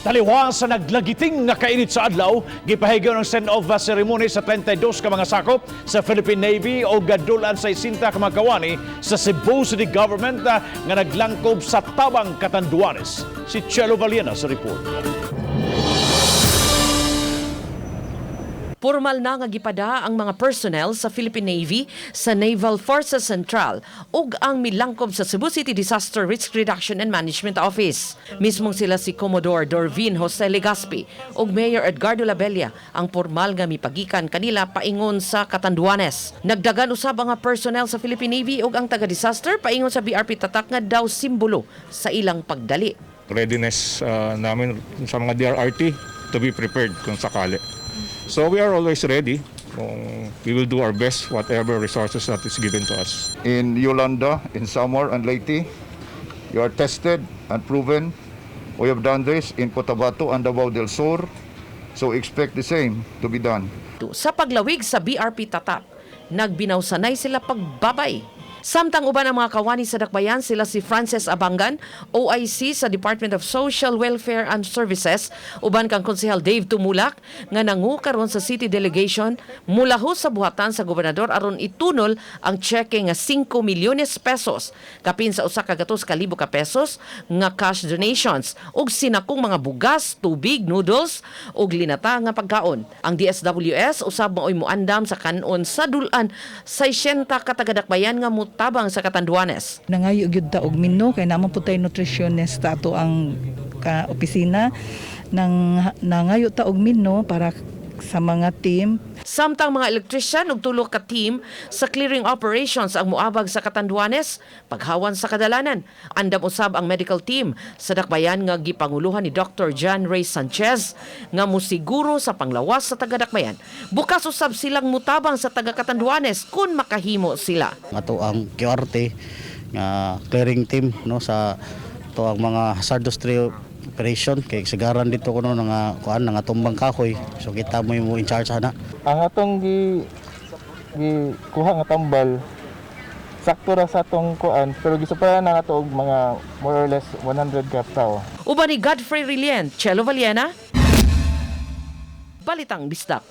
Taliwa sa naglagiting nga kainit sa adlaw, gipahigayon ang send-off ceremony sa 32 ka mga sakop sa Philippine Navy o gadulan sa 60 ka mga kawani sa Cebu City Government nga naglangkob sa Tabang Catanduanes. Si Chelo Valiena sa report. Formal na nga gipada ang mga personnel sa Philippine Navy sa Naval Forces Central ug ang milangkob sa Cebu City Disaster Risk Reduction and Management Office. Mismong sila si Commodore Dorvin Jose Legaspi ug Mayor Edgardo Labella ang formal nga mipagikan kanila paingon sa Catanduanes. Nagdagan usab ang mga personnel sa Philippine Navy ug ang taga-disaster paingon sa BRP Tatak nga daw simbolo sa ilang pagdali. Readiness namin sa mga DRRT to be prepared kung sakali. So we are always ready. Kung we will do our best, whatever resources that is given to us. In Yolanda, in Samar and Leyte. You are tested and proven. We have done this in Cotabato and Davao del Sur. So expect the same to be done. Sa paglawig sa BRP Tatak, nagbinawsanay sila pagbabay. Samtang uban ang mga kawani sa Dakbayan, sila si Frances Abangan, OIC sa Department of Social Welfare and Services, uban kang Konsehal Dave Tumulak, nga nangu karon sa city delegation, mulaho sa buhatan sa gobernador aron itunol ang tseke nga 5 milyones pesos, kapin sa 100,000 ka pesos nga cash donations, ug sinakong mga bugas, tubig, noodles, ug linata nga pagkaon. Ang DSWS usab maoy muandam sa kanon sa dulan 600 ka taga-Dakbayan nga mutabang sa Catanduanes. Nangayo gyud ta og menu kay naman po tay nutritionist sa ato ang ka opisina nang nangayo ta og menu para sa mga team. Samtang mga elektrisyan ug tulo ka team sa clearing operations ang muabag sa Catanduanes, paghawan sa kadalanan. Andam usab ang medical team sa Dakbayan nga gipanguluhan ni Dr. John Ray Sanchez nga musiguro sa panglawas sa taga Dakbayan. Bukas usab silang mutabang sa taga Catanduanes kung makahimo sila. Ato ang QRT nga clearing team, no, sa to ang mga hazardous tree operation kay sigaran dito kuno nga kuan nga tumbang kahoy, so kita mo mo in charge ana. Ang atong gi gi kuha nga tambal, sakto ra sa atong kuan, pero gisuplayan na nato og mga more or less 100 ka tawo. Uban ni Godfrey Rilien, Chelo Valiena, Balitang Bisdak.